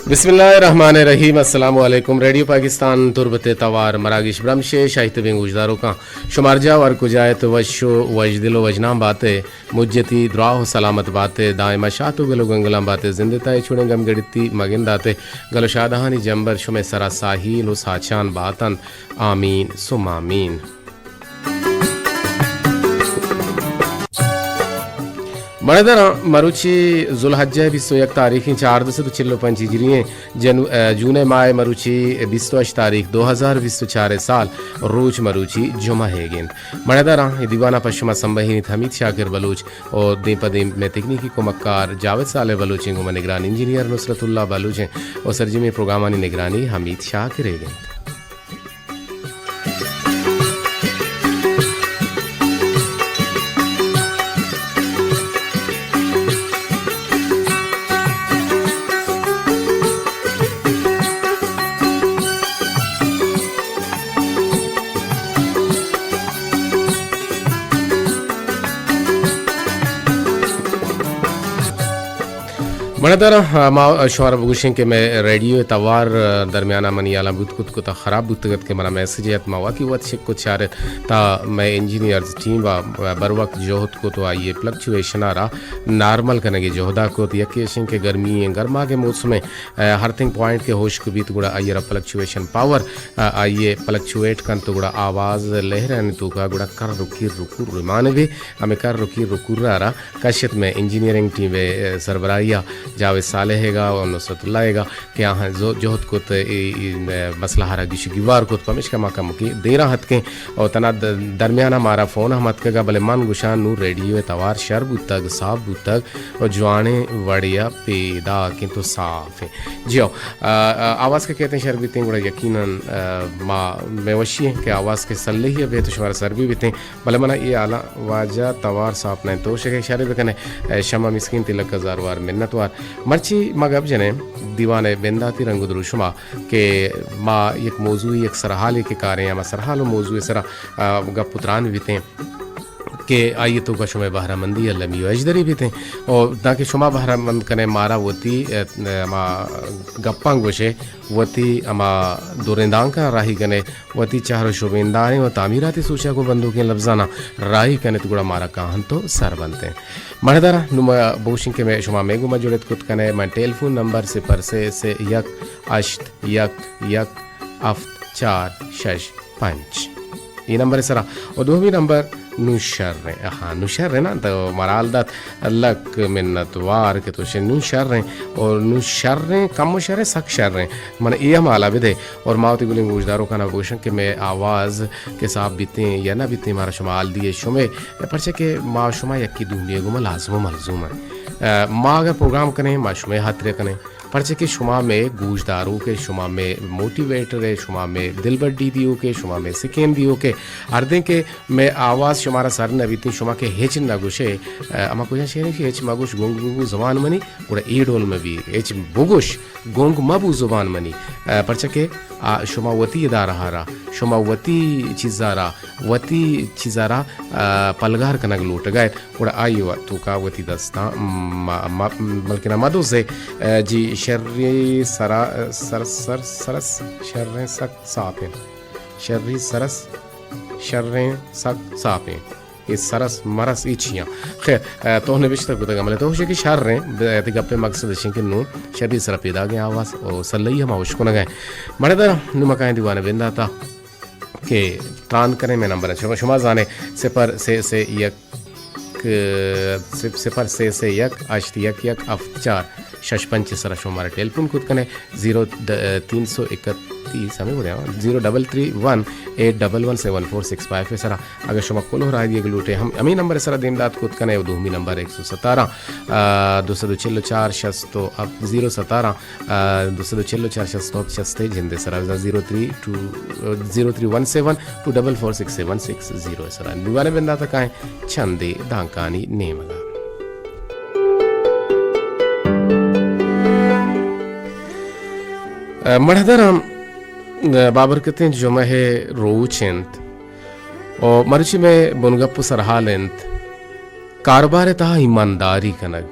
بسم اللہ الرحمن الرحیم۔ السلام علیکم۔ ریڈیو پاکستان تربت ءِ توار مراگش برمش ءِ شاہی تبیں گوشداروکاں، شما ہر جاہ و ہر کجا ات، وش و وشدل و وشنام بات ئے۔ مجتی دراہ و سلامت بات ئے، دائما شات و گل و گنگلاں بات ئے، زند ءِ تہا اے چوڑیں گم گڑتی مگندات ئے، گل و شادہانی جمبر شمئے سرا ساہیل و ساچان بات انت۔ آمین ثم آمین۔ مڑدراں، مروچی ذوالحجہ ءِ بیست و یک تاریخیں، چاردہ سد و چل و پنچ ہجری ایں، جنو-، ا، جون ءِ ماہ ءِ مروچی بیست و ہشت تاریخ دو ہزار بیست و چار ءِ سال، روچ مروچی جمعہ ئیگ انت۔ مڑدراں، اے دیوان ءَ پہ شما سمبہینیت حمید شاکر بلوچ و دیم پہ دیم مئے تکنیکی کمکار جاوید صالح بلوچ ایں، گوں ما نگران انجینئر نصرت اللہ بلوچ ایں و سرجمیں پروگرامانی نگرانی حمید شاکر ئیگ انت۔ مڑدراں، ما شمارا بگوشیں کہ مئے ریڈیو ءِ توار درمیان ءَ منی ہیالاں بوت کت کت ءَ خراب بوتگ ات کہ منا میسج ات، ما واقعی وت چک کت چارت تا مئے انجینئرز ٹیم ءَ بروقت جہد کت و آئی ءِ فلکچویشن ءَ را نارمل کنگ ءِ جہد ءَ کت۔ یکے اش انت کہ گرمی ایں، گرماگ ءِ موسم ایں، ا، ہر تھنگ پوائنٹ کہ ہشک بیت گڑا آئی ءَ را فلکچویشن پاور، ا، آئی ءَ فلکچویٹ کنت گڑا آواز لہرانی توکا گڑا کر و کیر و کور مان بی، ہمے کر و کیر و کور ءَ را کشت مئے انجینئرنگ ٹیم ءِ سربراہی ءَ جاوید صالح ئیگ ءَ و نصرت اللہ ئیگ ءَ کہ آہاں زو-، جہد کت، اے، اے مسئلہ ءَ را گیش گیوار کت، پمیشکا ما کمکے دیراں اتکیں و تنا د-، درمیان ءَ مارا فون ہم اتکگ ءَ، بلے من گوشاں نوں ریڈیو ءِ توار شر بوتگ، ساپ بوتگ و جوانیں وڑے ءَ پیداک انت و صاف انت۔ جی ہو، آ، آ، آواز کہ کہتیں شر بیتیں گڑا یقیناً، آ، ما مئے وشی انت کہ آواز کہ سلہی ءَ بیت و شمارا سر بی بیتیں۔ بلے منا اے حالاں واجہ توار ساپ نہ انت۔ تو شکے شرے بکنے، اے شما مسکین تئی لک ہزار وار منت وار۔ مرچی ما گپ جنیں دیوان ءِ بنداتی رنگ و دروشما کہ ما یک موضوعی، یک سرحالے کہ کاریں، ہما سرحال و موضوع ءِ سرا، آ، گپ و تران بیتیں کہ آئی ءِ توکا شمئے بہرہ مندی المی و اژدری بیتیں۔ و دانکہ شما بہرہ مند کنے مارا وتی، اے، ہما گپاں گوشے، وتی ہما دوریں دانکاں راہی کنے، وتی چہر و شبینداریں و تعمیراتی سوچ ءَ گوں بندوکیں لبزاناں راہی کنت گڑا مارا کاہنت و سر بنت انت۔ مڑدراں، نوں ما بوشیں کہ مئے، شما مئے گوما جڑت کت کنے، مئے ٹیلیفون نمبر صفر سے سے یک ہشت یک یک ہفت چار شش پنچ۔ اے نمبر ءِ سرا۔ و دومی نمبر نوں شریں۔ ہاں، نوں شریں نا، تو مارا حال دات۔ لک منت وار کہ تو شے نوں شریں۔ اور نوں شریں، کم و شریں، سک شریں۔ من اے ہم حالا بدے۔ اور ما وتی گلیں گوشداروکانا بگوشاں کہ مئے آواز کہ صاف بیتیں یا نہ بیتیں، مارا شما حال دیے شمے، پرچہ کہ ما شما یکی دومی گوما لازم و ملزوم ایں۔ اے، ما اگر پروگرام کنیں، ما شمے ہاترے کنیں، پرچہ کہ شما مئے گوشداروک ئے، شما مئے موٹیویٹر ئے، شما مئے دلبڈی دیوک ئے، شما مئے سکین دیوک ئے۔ ہردیں کہ مئے آواز شمارا سر نہ بیتیں، شما کہ ہچ نہ گوشے، اے، ہما کجا شعر ایں کہ ہچ مگوش گنگ ببو زبان منی، گڑا اے ڈول مبی، ہچ بگوش گنگ مبو زبان منی، اے، پرچہ کہ، آ، شما وتی ادارہ ءَ را، شما وتی چیز ءَ را، وتی چیز ءَ را، آ، پلگار کنگ لوٹگ ءَ ات، گڑا آئی ءِ توکا وتی دستاں م-، م-، ملکنا مدوزے۔ آ، جی، شری سرا-، سر-، سر-، سرس، شریں سک ساپیں۔ شری سرس، شریں سک ساپیں۔ اے سرس مرس اے چیاں۔ خیر، آ، تو نبشتہ کتگ، بلے تو گوشے کہ شریں، ب-، تئی گپ ءِ مقصد اش انت کہ نوں شری سرا پیداگیں آواز و سلئی ہما اشکنگ ءَ۔ مڑدراں، نوں ما کائیں دیوان ءِ بنداتا کہ تران کنیں مئے نمبر ءَ۔ شما، شما زانے صفر سے سے یک، صف-، صفر سے سے یک ہشت یک یک ہفت چار شش پنچ ءِ سرا شما مارا ٹیلیفون کت کنے، زیرو د-، تین سو اکتیس ہمے وڑے ہاں، زیرو ڈبل تھری ون ایٹ ڈبل ون سیون فور سکس فائیو ءِ سرا۔ اگر شما کلوہ راہ دیگ لوٹے، ہم، ہمے نمبر ءِ سرا دیمدات کت کنے، و دومی نمبر ایک سو ستارہ، آ، دو سد و چل و چار شست و ہفت، زیرو ستارہ، آ، دو سد و چل و چار شست و ہفت شست ءِ جند ءِ سرا، زیرو تھری ٹو، زیرو تھری ون سیون ٹو ڈبل فور سکس سیون سکس زیرو ءِ سرا۔ دیوان ءِ بنداتا کائیں چندے دانکانی نیمگا۔ مڑدراں، بابرکتیں جمعہ ءِ روچ انت و مرچی مئے بنگپ و سرحال انت کاروبار ءِ تہا ایمانداری کنگ۔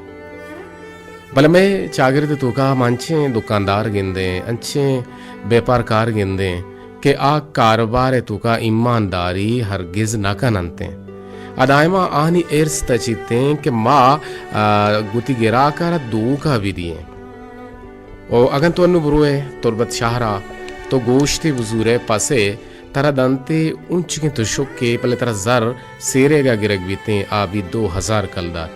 بلے مئے چاگرد ءِ توکا ما انچیں دکاندار گندیں، انچیں بیپار کار گندیں کہ آ کاروبار ءِ توکا ایمانداری ہرگز نہ کننت۔ آ دائما آہانی ارس تچیتیں کہ ما، آ، گوتی گراک ءَ را دھوکہ بدییں۔ او اگن تو انو بروئے تربت شہر ءَ، تو گوشتے بزورئے پسے ترا دنتے اونچکیں تشکے، بلے ترا زر سیریگا گرگ بیتیں، آ بی دو ہزار کلدار۔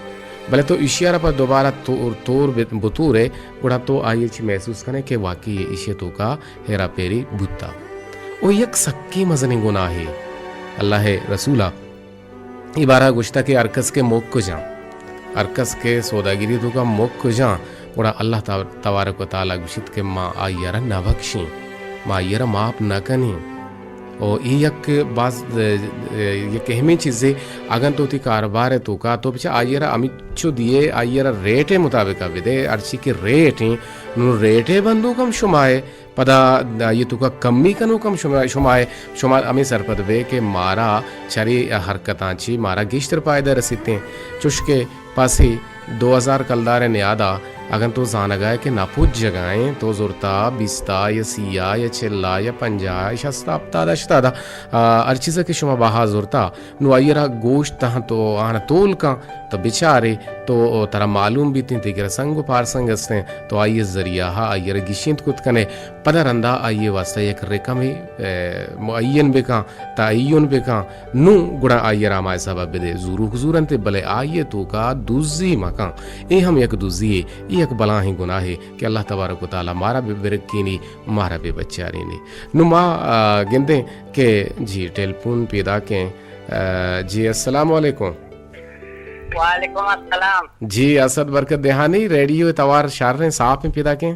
بلے تو ایشی ءَ را پہ دوبارہ تور، تور بت-، بتورے، گڑا تو آئی ءَ چی محسوس کنے کہ واقعی ایشی ءِ توکا ہیرا پیری بوتا۔ او یک سکیں مزنیں گناہے۔ اللہ ءِ رسولا اے بارہ گوشتا کہ ہر کس کہ مک جاں، ہر کس کہ سوداگری توکا مک جاں، گڑا اللہ تا-، تبارک و تعالی گوشیت کہ ما آئی ءَ را نہ بخشیں، ما آئی ءَ را معاف نہ کنیں۔ او اے یک باز، اه، اه، یک اہمیں چیزے۔ اگن تو وتی کاروبار ءِ توکا تو بچا آئی ءَ را ہمینچو دیئے، آئی ءَ را ریٹ ءِ مطابق ءَ بدے، ہرچی کہ ریٹ ایں، نوں ریٹ ءِ بندوک ہم شما ئے، پدا آئی ءِ توکا کمی کنوک ہم شما، شما ئے۔ شما ہمے سرپد بے کہ مارا چرے حرکتاں چی مارا گیشتر پائدہ رسیتیں، چوشکہ پاسے دو ہزار کلدار ءِ نیادا اگن تو زانگا ئے کہ نہ پجگا ایں، تو زرتا بیستا یا سیا یا چلا یا پنجاہ یا شستا ہپتادا ہشتادا، آ، ہر چیزا کہ شما بہا زرتا، نوں آئی ءَ را گوشت تہاں تو آہاں تول کن، تو بچارے، تو ترا معلوم بیتیں، تئی کرا سنگ و پارسنگ استیں، تو آئی ءِ ذریعہ ءَ آئی ءَ را گیشینت کت کنے، پدا رندا آئی ءِ واسطہ یک رقمے، اے، معین بکن، تعین بکن، نوں گڑا آئی ءَ را ہما حسابا بدے۔ زوروک زورنت، بلے آئی ءِ توکا دزی مکن۔ اے ہم یک دزی یے، اے یک بلاہیں گناہے کہ اللہ تبارک و تعالی مارا بہ برکینی، مارا بہ بچارینی۔ نوں ما، آ، گندیں کہ جی ٹیلیفون پیداکیں۔ آ، جی، السلام علیکم۔ وعلیکم السلام۔ جی، اسد برکت دہانی، ریڈیو ءِ توار شریں، صاف ایں، پیداکیں۔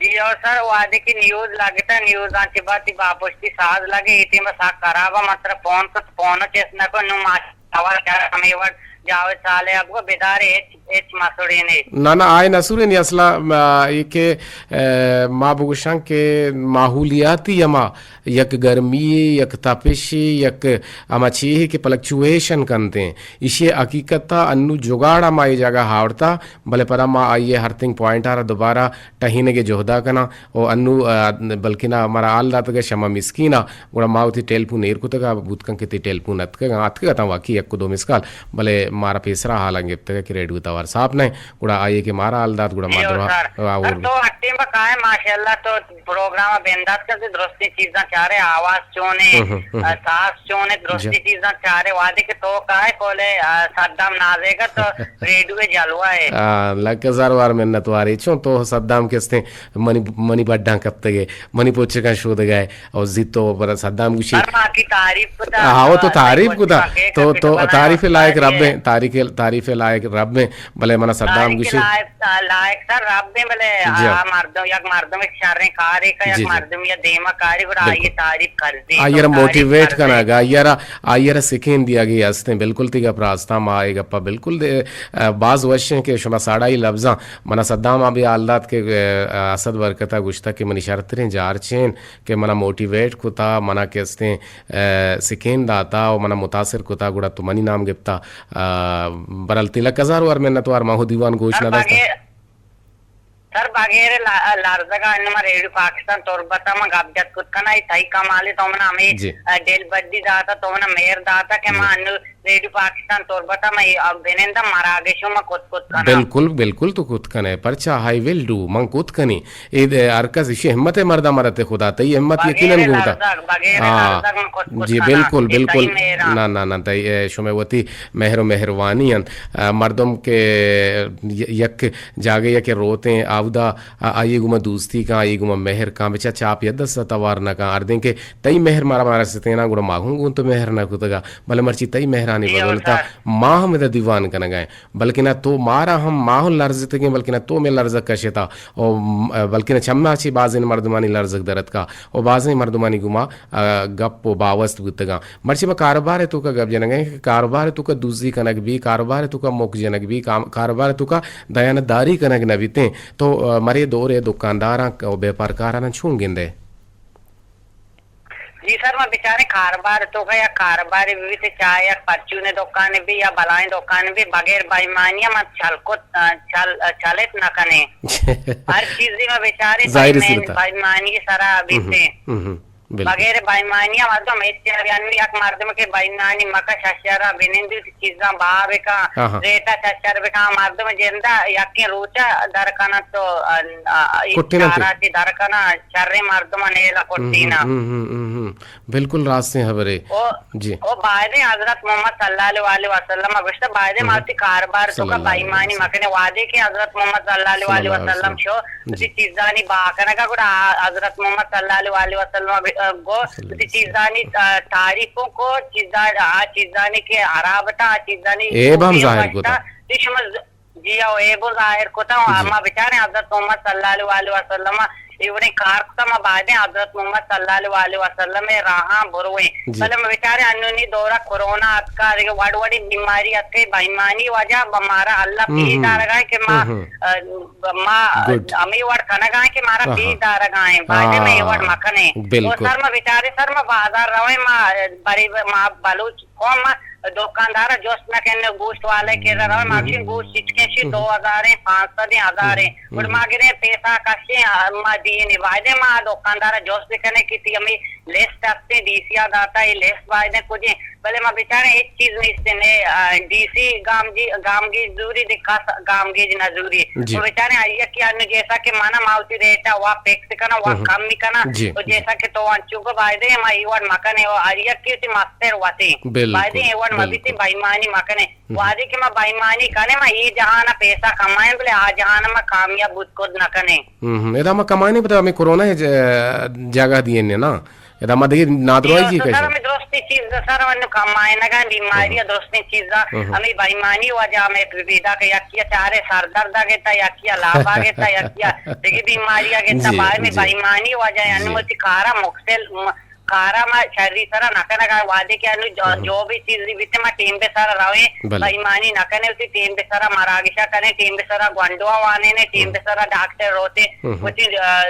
جی، او سر، وہدے کہ نیوز لگتا، نیوزاں چہ بعد تئی باپشتی ساز لگے، اے ٹیم سک خراب ہے، من ترا فون کت، فون چست نہ کو، نوں ما توار شر ہمے وڑ جاوید صالح ابو بدارے ہچ ہچ مسوڑینے۔ نہ، نہ، آئی نسورینی اصلا، ما، اے کہ، اے، ما بگوشاں کہ ماحولیاتی ہما یک گرمی، یک تپش، یک ہما چیہے کہ فلکچویشن کنتیں۔ ایشی حقیقتا انو جگاڑا ما اے جاگہ آورتا، بلے پدا ما آئی ہرتنگ پوائنٹ آرا دوبارہ ٹہینگے جہدا کناں۔ او انو، آ، بلکنا مارا حال داتگا شما مسکینا، گڑا ما وتی ٹیلیفون ایر کتگا، بوت کن کہ تئی ٹیلیفون اتکگا، اتکگا تاں واقعی یک و دو مسکال، بلے مارا پیسرا حالاں گپتگا کہ ریڈیو توار صاف نہ، گڑا آئی کہ مارا حال دات، گڑا ما درا سر، آ، اور تو ہٹیں بکائے، ماشاءاللہ تو پروگرام بندات کرتے، درستیں چیزاں چارے، آواز چونے، ہم، ہم، ہم۔ آ، ساز چونے، درستیں جی۔ چیزاں چارے، وادے کہ تو کائے کولے، آ، صدام نازے گا تو ریڈیو جلوہ ہے۔ آ، لک ہزار وار منت وارے، چون تو صدام کستیں منی، منی بڈاں کپتگے، منی پوچکاں شودگائے، او زیت تو پر صدام گوشی۔ سر ما کی تعریف کتا، ہاں، وہ تو تعریف کتا۔ تو، تو تعریف لائق رب ہیں، تعریف، تعریف لائق رب ہیں، بلے منا صدام گوشی۔ لائق، لائق سر رب ہیں، بلے جی۔ آ مردم، یک مردم ایک شریں کارے کا، یک جی، جی۔ مردم یا دیما کاری، گڑا بالکل۔ آئی تعریف کر دی، آئی تو را تعریف موٹیویٹ کر دے۔ کنا گا، آئی را، آئی را سکین دیا گئی ہستیں، بالکل تیگا پراستا ما آئی گپا بالکل دے، آ، باز وش ہیں کہ شما ساڑائی لفظاں منا صدام ءَ بھی حال دات کہ، آ، اسد برکت ءَ گوشتا کہ منی شرتریں جار چین کہ منا موٹیویٹ کتا، منا کہ استیں، آ، سکین داتا و منا متاثر کتا، گڑا تو منی نام گپتا۔ آ، برل تلک ہزار وار منت وار، ما ہو دیوان گوش نہ داشتا۔ سر بغیر لا-، لرزگا انما ریڈیو پاکستان تربت ءَ ما گپ جت کت کنا، اے تئی کمالے تو منا ہمے، جی۔ آ، دل بدی داتا، تو منا مہر داتا کہ جی۔ ما انو ریڈیو پاکستان تربت ءَ مئے بنندہ مراگش ءَ ما کت کت کناں۔ بالکل، بالکل تو کت کنے، پرچا I will do، من کت کنی۔ اے دے ہر کس ایشی ہمت ءِ مردم مرتے خدا، تئی ہمت بغیر یقیناً گوتا۔ لرزگ، بغیر ہاں۔ لرزگ من کت کت جی، کناں۔ بالکل، اے بالکل۔ تئی مہراں۔ نہ، نہ، نہ، تئی، اے، شمے وتی مہر و مہروانی انت۔ آ، مردم کہ ی-، یک جاگہ یک روتیں، آودا آ-، آئی گوما دوستی کن، آئی گوما مہر کن، بچا چاپ یا دست توار نہ کن۔ ہردیں کہ تئی مہر مارا مارا ستینا، گڑا ما ہوں گوں تو مہر نہ کتگا، بلے مرچی تئی مہرانی جی، بدولتا سر۔ ما ہم ادا دیوان کنگا ہیں۔ بلکنا تو مارا ہم ما ہم لرزتگیں، بلکنا تو میں لرزگ کشتا، او م-، بلکنا چما چی بازیں مردمانی لرزگ درتکا، او بازیں مردمانی گوما، آ، گپ و باوست بوتگاں۔ مرچی ما کاروبار ءِ توکا گپ جنگ ءَ کہ کاروبار ءِ توکا دزی کنگ بی، کاروبار ءِ توکا مک جنگ بی، کام-، کاروبار ءِ توکا دیانتداری کنگ نہ بیتیں۔ تو، آ، مرے دور ءِ دکانداراں ک-، و بیپارکاراناں چون گندے؟ جی سر، ما بچاریں کاروبار توکا یا کاروبار بیت، چاہے یک پرچون دکان بی یا بلائیں دکان بی، بغیر بےایمانی ما چل کت، چل، چلت نہ کنیں۔ ہر چیزی ما بچاریں ظاہر سی بےایمان-، بتا۔ بےایمانی سرا بیتے۔ ہم، ہم، بالکل۔ بغیر بےایمانی مردم ہچ یعنی یک مردم کہ بےایمانی مکش اشیارا بنندی چیزاں بہا بکن، ہاں، ہاں۔ ریٹا چچر بکن، مردم جندا یکیں روچا در کنن تو، آ، آ، کٹینن تے۔ چارا چی در کنن، شریں مردم نیلا کٹینا۔ ہم، ہم، ہم، ہم، ہم۔ بالکل راستیں خبرے۔ او، جی۔ او بایدیں حضرت محمد صلی اللہ علیہ وآلہ وسلم گوشتا، بایدیں ہم۔ ما وتی کاروبار توکا بےایمانی مکنے۔ وہدے کہ حضرت محمد صلی اللہ علیہ وآلہ وسلم شو، جی۔ وتی چیزانی بہا کنگا، گڑا حضرت محمد صلی اللہ علیہ وآلہ وسلم گو، وتی چیزانی، آ، تعریفوں کو، چیزا-، آ چیزانی کہ حراب تا، آ چیزانی عیب ہم ظاہر کتا۔ شما ز-، جی او عیب ظاہر کتا، جی۔ ما بچاریں حضرت محمد صلی اللہ علیہ وآلہ وسلم اے وڑیں کار کتا، ما بایدیں حضرت محمد صلی اللہ علیہ وآلہ وسلم راہاں برویں۔ جی۔ بلے ما بچاریں انونی دورا کرونا اتکا، دگہ وڑ وڑی بیماری اتکے، بےایمانی وجہ با مارا اللہ ہم، پی ہم۔ دارگا کہ ما، ہم، ہم۔ آ، ما گڈ۔ ہمے وڑ کنگا کہ مارا ہاں، پی ہاں۔ دارگا ہیں، بایدیں ما اے وڑ مکنے۔ بالکل۔ او سر ما بچاریں سر ما بازار رویں، ما بری ما بلوچ قوم ما دکاندارا جست نہ کن، گوشت والے کہ رویں، ما گوشیں گوشت چچکیں شی دو ہزار ہیں، پانچ سد ہیں، ہزار ہیں۔ گڑا ما گریں پیسہ کشیں، ما دینی، بایدیں ما دکاندارا جست بکنیں کہ تی ہمیں لسٹ ہستیں، ڈی سی آ داتا، یہ لسٹ بایدیں کجیں، بلے ما بچاریں ہچ چیز نیستیں، نے، آ، ڈی سی گامگی-، گامگیج زوری، دے کس گامگیج نہ زوری۔ جی۔ ما بچاریں آئی کہ انو جیسا کہ مانا ما اسی ریٹا وا فکس کنا، وا کم کنا، جی، تو جی۔ جیسا کہ تو انچو کو بایدیں ما ای وڑ مکنے، او آئی کہ اسی مستر وتے۔ بالکل، بایدیں ای وڑ مبیتیں، بالکل۔ بےایمانی مکنے۔ وہدے کہ ما بےایمانی کنیں، ما ای جہانا پیسہ کمائیں، بلے آ جہانا ما کامیاب بوت کت نہ کنیں۔ ہم، ہم۔ ادا ما کمائنے پدا ہمیں کرونا ج-، جاگہ دیے نے نا۔ ادا ما دیگه نادراہی جی، جی تو سر کشے۔ ہمیں درستی چیز سر ہمیں کمائے نگا، بیماری درستی چیز ہمیں بےایمانی وجہ ہمیں پیدا کہ یکیا چارے سر درد آ گتا، یکیا لاب آ گتا، یکیا دیگه بیماری آ گتا، جی، بایدیں جی۔ بےایمانی وجہ یعنی جی۔ متی کارا مکسل م-، کارا ما شری سرا نہ کنگا، وہدے کہ انو جو، ہم۔ جو بھی چیزی بیتے ما ٹیم پہ سرا رویں، بلے۔ بےایمانی نہ کنے، اسی ٹیم پہ سرا مراگشا کنے، ٹیم پہ سرا گونڈواں وانینے، ٹیم ہم۔ پہ سرا ڈاکٹر روتے، ہم۔ وتی، آ،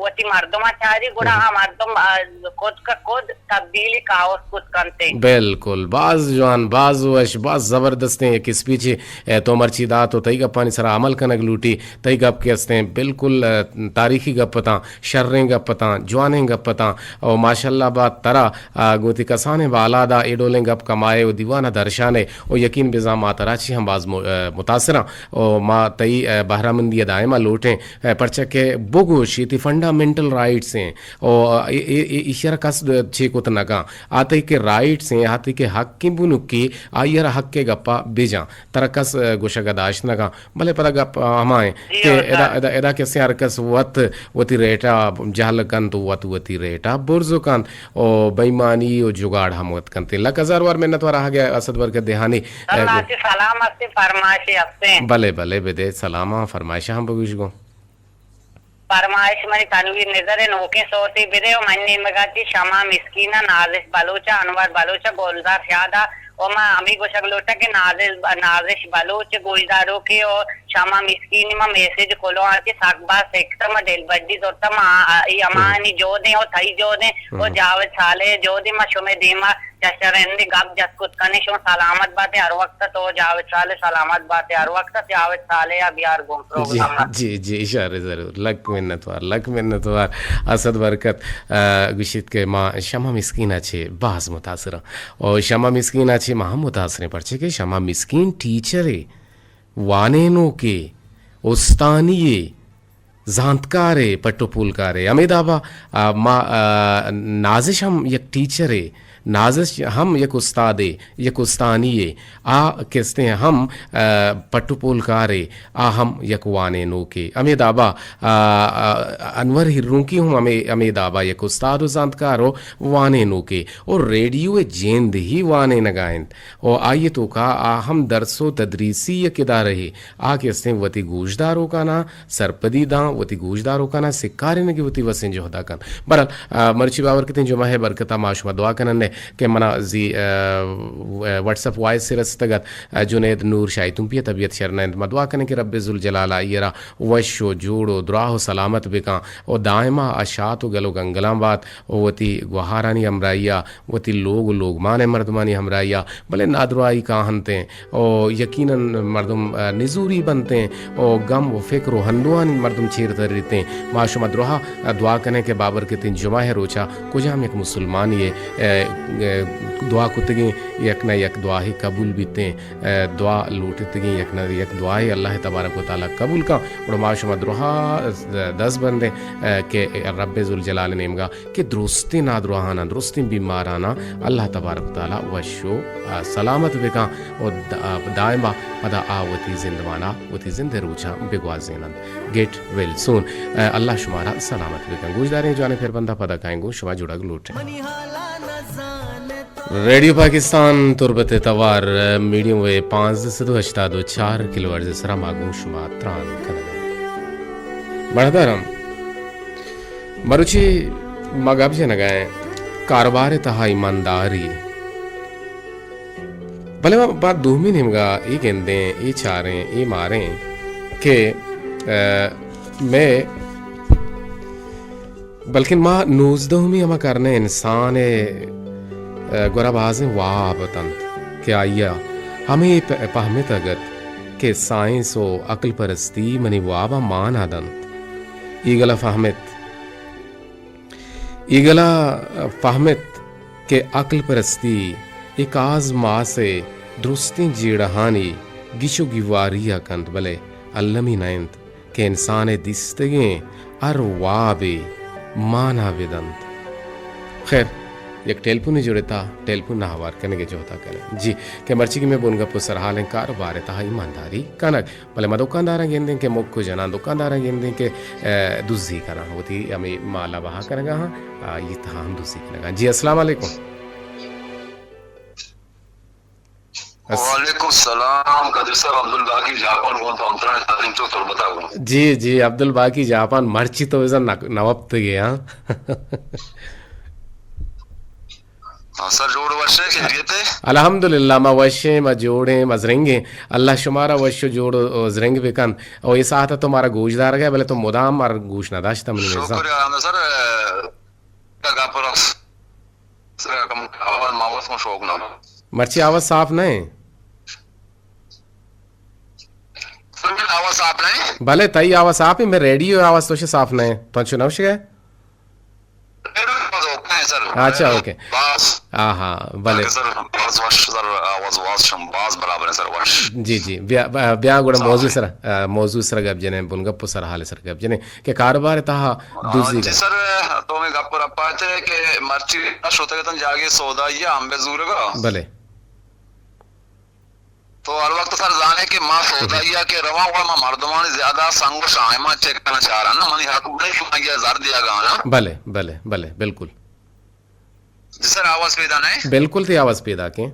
وتی مردماں چاری، گڑا ہم۔ آ مردم، آ، کد کا کد تبدیلی کاوس کت کنتے۔ بالکل، باز جوان، باز وش، باز زبردستیں یک اسپیچے، اے، تو مرچی دات و تئی گپانی سرا عمل کنگ لوٹی۔ تئی گپ کہ استیں بالکل، آ، تاریخی گپ اتاں، شریں گپ اتاں، جوانیں گپ اتاں۔ او ماشاءاللہ بات ترا، آ، گوں وتی کسانیں بالاد ء اے ڈولیں گپ کمائے و دیوان ء درشانے و یقین بزاں ما ترا چی ہم باز م-، آ، متاثر آں و ما تئی، آ، بہرہ مندی ء دائم ء لوٹیں، آ، پرچا کہ بگوش اے تئی فنڈامنٹل رائٹس ایں و اے، اے، اے، ایشی ء را کس چے کت نہ کن۔ آ تئی کہ رائٹس ایں، آ تئی کہ حق ایں بنکی، آئی ء را حق ء گپا بجاں۔ ترا کس، آ، گوشگ ء داشت نہ کن۔ بلے پدا گپ ہما ایں جی کہ او ادا، سر۔ ادا، ادا کسے ہر کس وت وتی ریٹا جہل کنت و وت وتی ریٹا برز کنت و بےایمانی و جگاڑ ہم وت کنت۔ لک ہزار وار منت وار آہگے اسد برکت دیہانی۔ سر، ناچی سلام ہستی، فرمائشی ہستی۔ بلے، بلے، بدے سلام، فرمائش ہم بگوش گوں۔ فرمائش منی تنویر نظر نوکیں سوتی بدے و من نیمگا چی شما مسکینا نازش بلوچا، انور بلوچا، گلزار شادا و ما ہمیں گوشگ لوٹا کہ نازش، نازش بلوچ گوشداروکے و شما مسکین ما میسج کلو آں کہ سک باز سکتا، ما دلبڈی زرتا، ما ای امانی جودیں و تئی جودیں و جاوید صالح جودیں، ما شمے دیما چشرندی گپ جت کت کنیں۔ شما سلامت باتے، ہر وقت تو جاوید صالح سلامت باتے، ہر وقت جاوید صالح ء بیار گوں جی، پروگرام ء۔ جی، جی، اشارے ضرور۔ لک منت وار، لک منت وار۔ اسد برکت، آ، گوشیت کہ ما شما مسکین ء چے باز متاثر آں۔ او شما مسکین ء چے ما ہم متاثر ایں، پرچے کہ شما مسکین ٹیچرے، وانینوکے، استانی یے، زانتکارے، پٹ و پولکارے۔ ہمے دابا، آ، ما، آ، نازش ہم یک ٹیچرے، نازش ہم یک استادے، یک استانی یے۔ آ کستیں ہم، آ، پٹ و پولکارے، آ ہم یک وانینوکے۔ ہمے دابا، آ، آ، انور ہرونکی ہم ہمے، ہمے دابا یک استاد و زانتکار و وانینوکے۔ و ریڈیو ء جند ہی وانینگا انت۔ و آئی ء توکا آ ہم درس و تدریسی یک ادارہے۔ آ کہ استیں وتی گوشداروکاناں سرپدی داں، وتی گوشداروکانا سکارینگی وتی وسیں جہدا کن۔ بہرحال، آ، مرچی باور کتیں جمعہ ء برکتا ما شما دعا کنن کہ منا زی، آ، واٹس اپ وائس رستگ ات، آ، جنید نور شاہی تمپی ء طبیعت شر نہ انت۔ ما دعا کنیں کہ رب ذوالجلال آئی را وش و جوڑ و دراہ و سلامت بکاں و دائما آ شات و گل و گنگلاں بات و وتی گوہارانی ہمراہیا وتی لوگ و لوگمان ء مردمانی ہمراہیا، بلے نادراہی کاہنتیں و یقیناً مردم، آ، نزوری بنتیں و گم و فکر و ہندوانی مردم چیر تریتیں۔ ما شما دراہ، آ، دعا کنیں کہ بابرکتیں جمعہ ء روچا کجام یک مسلمانی ء، آ، آ، دعا کتگیں یک نہ یک دعاہے قبول بیتیں، آ، دعا لوٹتگیں یک نہ یک دعاہے اللہ تبارک و تعالی قبول کن۔ گڑا ما شما دراہ دست بندیں، آ، کہ رب ذوالجلال نیمگا کہ درستیں نادراہاناں، درستیں بیماراناں اللہ تبارک و تعالی وش و، آ، سلامت بکن و د-، آ، دائما پدا آ وتی زندمانا وتی زند ء روچاں بگوازیننت۔ Get well soon. آ، اللہ شمارا سلامت بکن۔ گوشداریں جوانیں پھر بندہ پدا کائیں گوں شما جڑگ لوٹیں۔ ریڈیو پاکستان تربت توار، میڈیم ویو پانزدہ سد و ہشتاد و چار کلو ہرٹز سرا ما گوں شما تران کنگ۔ بڑدارم۔ مروچی ما گپ جنگا ایں کاروبار ء تہا ایمانداری۔ بلے ما بعد دومی نیمگا اے گندیں، اے چاریں، اے ماریں کہ، آ، مئے، بلکن ما نوزدہمی ہما کرنیں انسان ء، آ، گورا بازیں واب اتنت کہ آئی ء ہمے پ-، پہمتگ ات کہ سائنس و عقل پرستی منی واباں مانا دنت۔ ایگلا فہمت۔ ایگلا فہمت کہ عقل پرستی اے کاز ماس ء درستیں جیڑہانی گچ و گیواری ء کنت، بلے المی نہ انت کہ انسان ء دیستگیں ہر وابے مانا بہ دنت۔ خیر، یک ٹیلپونے جڑتا، ٹیلپون ء ہوار کنگ ء جہد ء کنیں۔ جی، کہ مرچی کہ مئے بنگپ و سرحالیں کاروبار ء تہا ایمانداری کنگ۔ بلے ما دکانداراں گندیں کہ مک و جناں، دکانداراں گندیں کہ، ء، دزی کناں، وتی ہمے مال ء بہا کنگا ہاں، آئی تہا ہم دزی کنگا۔ جی، السلام علیکم۔ اس- وعلیکم السلام، قدیر صاحب، عبدالباقی جاپان گوں تو انترا تعلیم تو تربتا گوں۔ جی، جی، عبدالباقی جاپان مرچی تو بزن نوپتگے، ہاں۔ ہاں سر، جوڑ وش ئے، خیریت ئے؟ الحمدللہ، ما وش ایں، ما جوڑ ایں، ما زرنگ ایں۔ اللہ شمارا وش و جوڑ و زرنگ بکن۔ او اے ساعت تو مارا گوش دارگ ئے، بلے تو مدام مارا گوش نہ داشتہ منی عزیزاں۔ شکر الحمد سر، گپ رس سر، کم آواز ماوس ما شوق نہ۔ مرچی آواز صاف نہ ایں۔ سر، میری آواز صاف نہ ایں؟ بلے تئی آواز صاف ایں، مئے ریڈیو آواز تو صاف نہ ایں۔ تو انچو نہ گوشگ ئے؟ اچھا، اوکے۔ باز۔ ہاں، ہاں، بلے۔ سر، باز وش، سر، آواز واز شم باز برابر ایں، سر، وش۔ جی، جی، بیا، بیا گڑا موضوع سر، آ، موضوع سر گپ جنیں، بنگپ و سرحال سر گپ جنیں کہ کاروبار تہا آ، دوزی جی گپ۔ سر، تو میں گپ رپا تھے کہ مرچی شوتگتن جاگے سودائی امبے زورگا۔ بلے۔ تو ہر وقت سر زانے کہ ما سودائی ء کہ رواں گڑا ما مردمانی زیادہ سنگ و شائماں چیک کناں چاراں نا، منی حق بنے کہ من آئی ء زر دیاگاں نا۔ بلے، بلے، بلے، بالکل۔ جی سر، آواز پیدا نہ ایں؟ بالکل تئی آواز پیدا کیں۔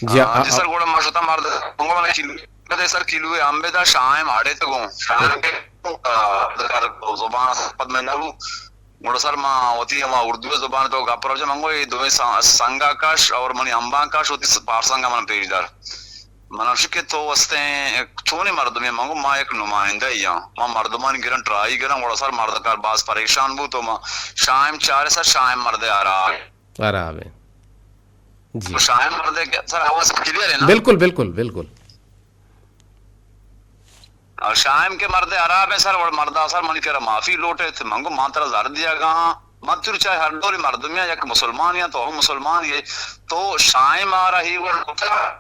جی، آ، آ، جی آ، سر، گڑا ما شتاں مرد، گڑا من کلو، سر کلو امبے دا شائم اڑے تو گوں۔ شائم، آ، زبان پد میں نہ گوں۔ گڑا سر ما وتی ہما اردو زبان تو گپ رجا منگو، اے دوئیں سا-، سنگا کش اور منی امباں کش وتی س-، پارسنگا من پیش دار۔ من ہمشی کہ تو وستیں چونیں مردمے منگو، ما یک نمائندہ ہی ہاں۔ ما مردمانی گرن ٹرائی گرن، گڑا سر مرد کار باز پریشان بو تو ما شائم چارے سر شائم مردے آرا۔ آرا آویں۔ جی۔ تو شائم مردے کہ سر آواز کلیئر ہے نا؟ بالکل، بالکل، بالکل۔ اور شائم کہ مردے حراب ہیں سر، اور مردہ سر منی کرا معافی لوٹے تھے، منگو مان ترا زر دیا گا ہاں۔ من تر چاہے ہر ڈولی مردمی ہاں، یک مسلمانی ہاں، تو ہم مسلمان یہ، تو شائم آ رہی ور کتا،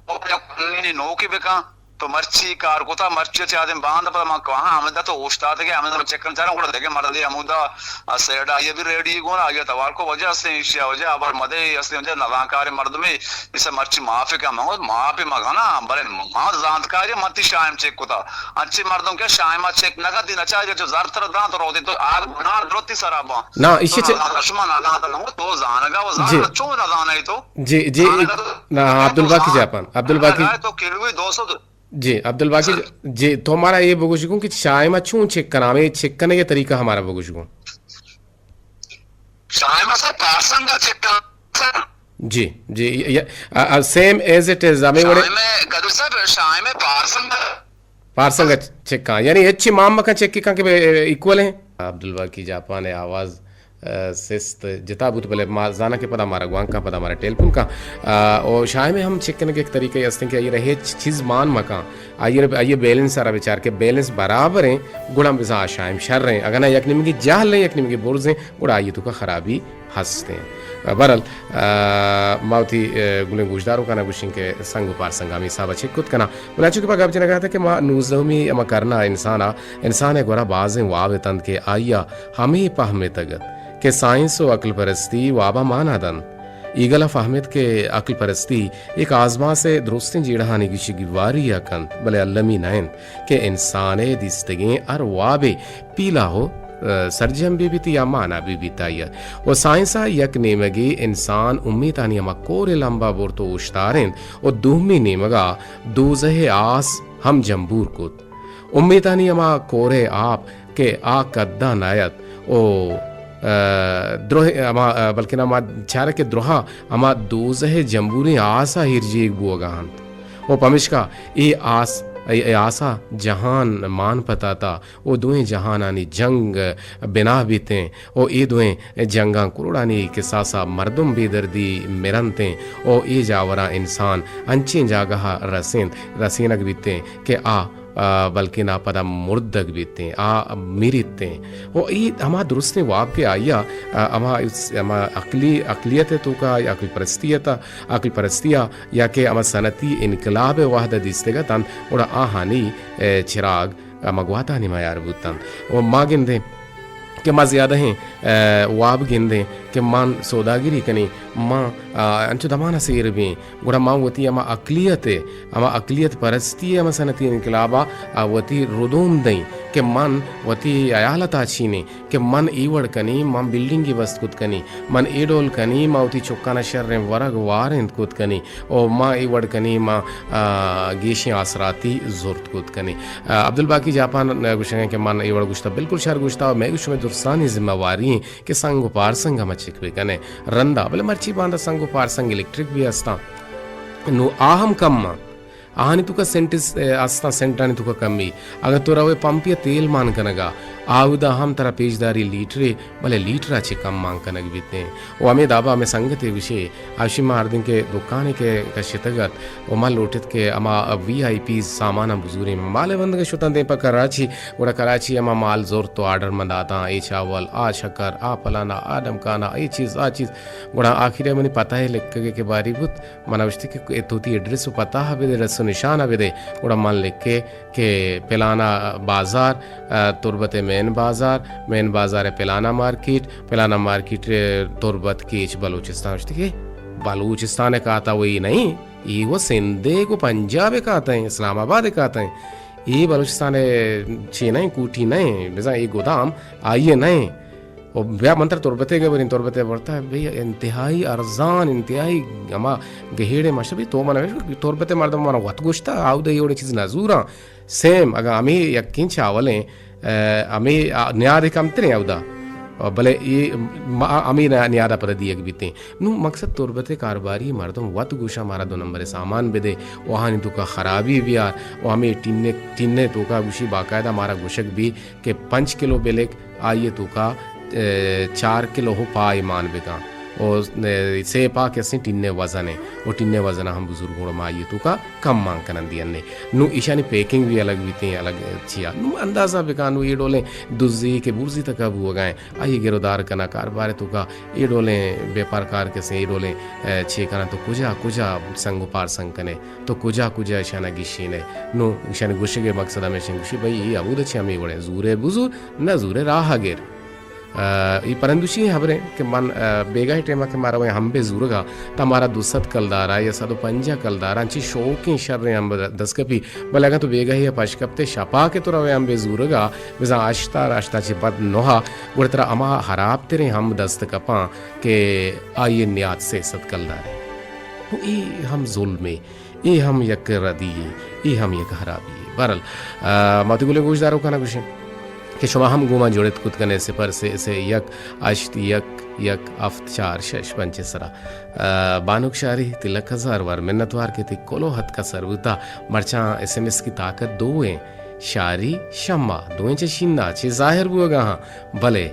تو یک قانونی نوکی بکن۔ تو مرچی کار کتا، مرچی چہ آدم باند پدا من کواہاں ہمدا تو اوشتاتگے، ہمدا چکن چارا گڑا دگہ مردے ہمودا، آ، سیڈا آئی بھی ریڈی گونا، آئی توار کو وجہ ہستیں، ایشیا وجہ، ابر مدے ہستیں، وجہ نزانکار مردمے، اسے مرچی معافی کا، من معافی مگنا، بلے ما زانتکاری من تی شائم چیک کتا۔ انچی مردم کہ شائما چیک نہ کنتی، نچا جو زر تر دان تو روتی تو آگ بنار دروتی سراباں۔ نا، ایشی تو چے نہ زانتا، شما نہ زانتا، تو زانگا و زانگا جی۔ چون نہ زانے تو؟ جی، جی، زانگا تو نا، عبدالباقی زان-، جاپان، عبدالباقی۔ زانگا تو کلوی دو سو جی، عبدالباقی، جی، تو ہمارا یہ بگوش گوں کہ شائمہ چون چک کنا، ہمیں چک کنگ کے طریقہ ہمارا بگوش گوں۔ شائمہ سر پارسنگ چک کنا۔ جی، جی، سیم ایز اٹ از، ہمیں وڑے۔ شائمہ قدر صاحب، شائمہ پارسنگ۔ پارسنگ چک کنا، یعنی اچھی مام مکان چک کنا کہ ایکول ہیں۔ عبدالباقی جاپان آواز ء، سست جتا بوت، بلے ما زاناں کہ پدا مارا گوانک کن، پدا مارا ٹیلیفون کن۔ ء، او شائمہ ہم چک کنگ ء یک طریقہ ہستیں کہ آئی را ہچ چیز مان مکن۔ آئی را، آئی بیلنس ء را بچار کہ بیلنس برابر ہیں، گڑا بزاں آ شائم شر ہیں۔ اگاں نہ یک نیمگی جہل ہیں، یک نیمگی برز ہیں، گڑا آئی توکا خرابی ہستیں۔ ء، بہرحال، ء، ما وتی، ء، گلیں گوشداروکانا گوشیں کہ سنگ و پارسنگ ہمے حساب ء چک کت کناں۔ بلے انچو کہ ما گپ جنگا اتاں کہ ما نوزدہمی ہما کرنا انسان ء، انسان ء گورا بازیں واب اتنت کہ آئی ء ہمے پہمتگ ات کہ سائنس و عقل پرستی وابا مانا دنت۔ ایگل ء فہمت کہ عقل پرستی یک آزماس ء درستیں جیڑہانی گیشی گیواری ء کنت، بلے المی نہ انت کہ انسان ء دیستگیں ہر وابے پیلہ و، ء، سرجم بہ بیت یا مانا بہ بیت آئی ء۔ و سائنس ء یک نیمگے انسان امیتانی ہما کور ء لمبا برت و اوشتارینت و دومی نیمگا دوزہ ء آس ہم جمبور کت۔ امیتانی ہما کور ء آپ کہ آ کدا نہ ات و، ء، دروہ ہما، ء، بلکن ہما چارہ کہ دروہ ہما دوزہ ء جمبوریں آس ء ایرجیگ بوگا انت۔ و پمشکا اے آس، اے، اے آس ء جہان مان پتاتا و دوئیں جہانانی جنگ بنا بیتیں و اے دوئیں جنگاں کروڑانی کساسا مردم بے دردی مرنتیں و اے جاوراں انسان انچیں جاگہا رسینت، رسینگ بیتیں کہ آ، آ، بلکن آ پدا مردگ بیتیں، آ میریتیں۔ و اے ہما درستیں واب کہ آئی ء، آ، ہما اس، ہما عقلی، عقلیت ء توکا یا عقل پرستی ء تا، عقل پرستی ء یا کہ ہما صنعتی انقلاب ء وہد ء دیستگ اتنت، گڑا آہانی، ء، چراگ ہما گواتانی میار بوتنت۔ و ما گندیں کہ ما زیادہیں، ء، واب گندیں کہ من سوداگری کنیں، ما، ء، انچو دمان ء سیر بیں، گڑا ما وتی ہما اقلیت ء، ہما اقلیت پرستی ء ہما صنعتی انقلاب ء، ء، وتی ردوم دئیں کہ من وتی عیال ء تاچینیں کہ من اے وڑ کنیں، من بلڈنگے بست کت کنیں، من اے ڈول کنیں، ما وتی چکانا شریں ورگ وارینت کت کنیں۔ او ما اے وڑ کنیں، ما، آ، گیشیں آسراتی زرت کت کنیں۔ آ، عبدالباقی جاپان گوشگیں کہ من اے وڑ گوشتا، بالکل شر گوشتا، مئے گو شمئے درستانی ذمہ واری ایں کہ سنگ و پارسنگ ہم چک بکنیں۔ رندا، بلے مرچی باندا سنگ و پارسنگ الیکٹرک بھی ہستاں۔ نو آ ہم کم آں۔ آہانی توکا سینٹ اس-، استاں، سینٹانی توکا کمی۔ اگاں تو روئے پمپی ء تیل مان کنگا، آودا ہم ترا پیشداری لیٹرے، بلے لیٹرا چہ کم مان کنگ بیتیں۔ و ہمے دابا ہمے سنگتے گوشے، آشی ما ہردیں کہ دکانے کہ کشتگ ات و ما لوٹت کہ ہما وی آئی پیز سامان ہم بزوریں۔ مالے بندگ شتاں دیم پہ کراچی، گڑا کراچی ہما مال زرت و آرڈر من داتاں، اے چاول، آ شکر، آ پلانا، آ ڈمکانا، اے چیز، آ چیز۔ گڑا آخر منی پتہ لکھگے کہ باری بوت، من ء گوشتی کہ اے تو وتی ایڈریس و پتہ ء بدے، رس و نشان ء بدے۔ گڑا من لکھے کہ پلانا بازار، ء، تربت ء مین بازار، مین بازار ء پلانا مارکیٹ، پلانا مارکیٹ ء تربت کیچ بلوچستان۔ گوشتی کہ بلوچستان ء کاتا وئی نہیں، اے و سندھ ء گو پنجاب ء کاتا ہیں، اسلام آباد ء کاتا ہیں۔ اے بلوچستان ء چے نہیں، کوٹی نہیں، بزاں اے گودام آئی ء نہیں۔ و بیا من ترا تربتے گبریں، تربتے برتا، بھئی، انتہائی ارزان، انتہائی ہما گہیڑے ماشا، بھئی، تو من تربتے مردم من وت گوشتا، آودا اے وڑیں چیز نزوراں۔ سیم، اگاں ہمے یکیں چاولیں، ء، ہمے، آ، نیادے کمتریں اودا۔ بلے اے ما-، ہمے نا-، نیادا پدا دیگ بیتیں۔ نوں مقصد تربت ء کاروباری مردم وت گوشاں مارا دو نمبر ء سامان بدے، و آہانی توکا خرابی بیار، و ہمے ٹینے، ٹینے توکا گوشی باقاعدہ مارا گوشگ بی کہ پنچ کلو بلک آئی ء توکا، ء، چار کلو ہو پائے مان بکن۔ و، ء، سے پا کہ استیں ٹینے وزن ء، و ٹینے وزن ء ہم بزرگ گڑا ما آئی ء توکا کم مان کنن دینے۔ نوں ایشانی پیکنگ بھی الگ بیتیں، الگ چیا۔ نوں اندازہ بکن، نوں اے ڈولیں دزی کہ برزی تکا بوگا ہیں، آئی گرودار کنا کاروبار توکا اے ڈولیں بیپار کار کسیں، اے ڈولیں، ء، چے کناں تو کجا، کجا سنگ و پارسنگ کنے، تو کجا، کجا اشانا گشینے۔ نو اشانی گوشگے مقصد ہمیشیں گوشی، بھئی، اے ہمود چے ہمے وڑیں، زورے بزور، نہ زورے راہ گر۔ ء، اے پرندوشی ہبریں کہ من، ء، بیگاہ ٹیما کہ ما رویں ہمبے زورگا، تا مارا دو سد کلدارا یا سد و پنجاہ کلدارا انچی شوقیں شریں ہمب دست کپی، بلے اگاں تو بیگاہی پش کپتے شپا کہ تو روے ہمبے زورگا، بزاں ہشتا را ہشتا چہ پد نوہا، گڑا ترا ہما ہراب تریں ہمب دست کپاں کہ آئی نیاد سے سد کلدارے۔ تو اے ہم ظلمے، اے ہم یک ردی یے، اے ہم یک ہرابی یے۔ بہرحال، آ، ما وتی گلیں گوشداروکاں گوشیں کہ شما ہم گوں ما جڑت کت کنے، صفر سے سے یک ہشت یک یک ہفت چار شش پنچ ءِ سرا۔ آ، بانک شاری، تئی لک ہزار وار منتوار کہ تئی کلوہ اتکا سر بوتا۔ مرچاں ایس ایم ایس کی طاقت دو ایں، شاری شما، دوئیں چہ شینا چہ ظاہر بوگا ہاں، بلے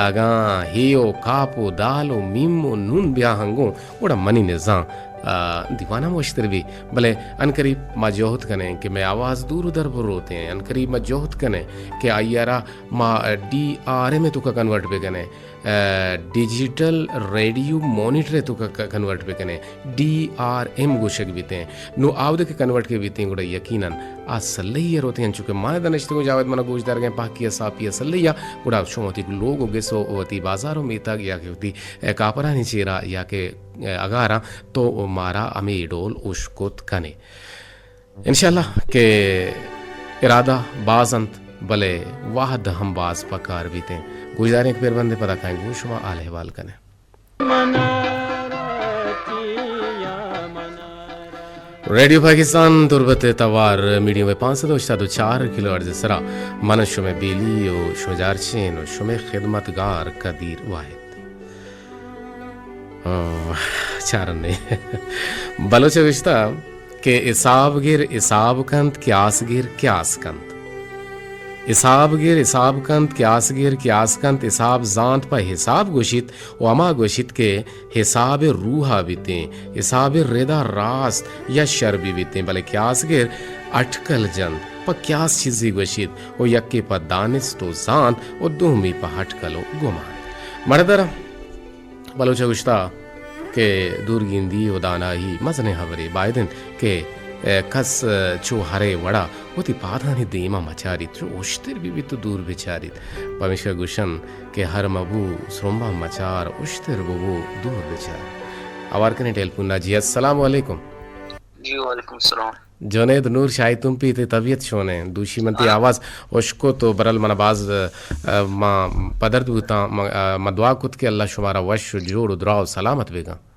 اگاں ہے و کاپ و دال و میم و نون بیا ہنگوں، گڑا منی نزاں، آ، دیوان ہم وشتر بی۔ بلے انقریب ما جہد کنیں کہ مئے آواز دور و در بروتیں، انقریب ما جہد کنیں کہ آئی ءَ را ما ڈی آر ایم ءِ توکا کنورٹ بکنیں، آ، ڈیجیٹل ریڈیو مانیٹر ءِ توکا ک-، کنورٹ بکنیں، ڈی آر ایم گوشگ بیتیں۔ نو آودا کہ کنورٹ کہ بیتیں، گڑا یقیناً آ سلہی ءَ روتیں۔ انچو کہ ما ادا نشتگوں، جاوید منا گوش دارگیں، پاکی ءَ ساپی ءَ سلہی ءَ، گڑا شما وتی لوگ و گس و وتی بازار و میتگ یا کہ وتی، اے، کاپرانی چیرا یا کہ، اے، اگاراں تو مارا ہمے ڈول اشکت کنے۔ انشاءاللہ کہ ارادہ باز انت، بلے وہد ہم باز پکار بیتیں۔ گوشداریں کہ پیر بندے پدا کائیں گوں شما حال احوال کنیں۔ ریڈیو پاکستان تربت توار میڈیم ویو پانچ سد و ہشتاد و چار کلو ہرٹز سرا من شمے بیلی و شمے جارچین و شمے خدمتگار قدیر واحد۔ آہ، چارنے۔ بلوچ ءَ گوشتہ کہ حساب گر حساب کنت، قیاس گر قیاس کنت۔ حساب گر حساب کنت، قیاس گر قیاس کنت، حساب زانت پہ حساب گوشیت و ہما گوشیت کہ حساب روح ءَ بیتیں، حساب رد ءَ راست یا شر بہ بیتیں، بلے قیاس گر اٹکل جنت، پہ قیاس چیزے گوشیت و یکے پہ دانست و زانت و دومی پہ اٹکل و گمان۔ مڑدر بلوچ ءَ گوشتہ کہ دورگیندی و دانائی مزنیں ہبرے، باید انت کہ، اے، کس، اے، چو ہرے وڑا وتی پادانی دیما مچاریت، چو اشتر بہ بیت و دور بچاریت۔ پمیشکا گوشن کہ ہر مبو سرمبا مچار، اشتر ببو دور بچار۔ ہوار کنیں ٹیلیفون ءَ۔ جی، السلام علیکم۔ جی، وعلیکم السلام۔ جنید نور شاہی تمپی، تئی طبیعت چونیں؟ دوشی من تئی آواز اشکت و برل من باز، ا، ما پدرد بوتاں، ما، ا، ما دعا کت کہ اللہ شمارا وش و جوڑ و دراہ و سلامت بگاں۔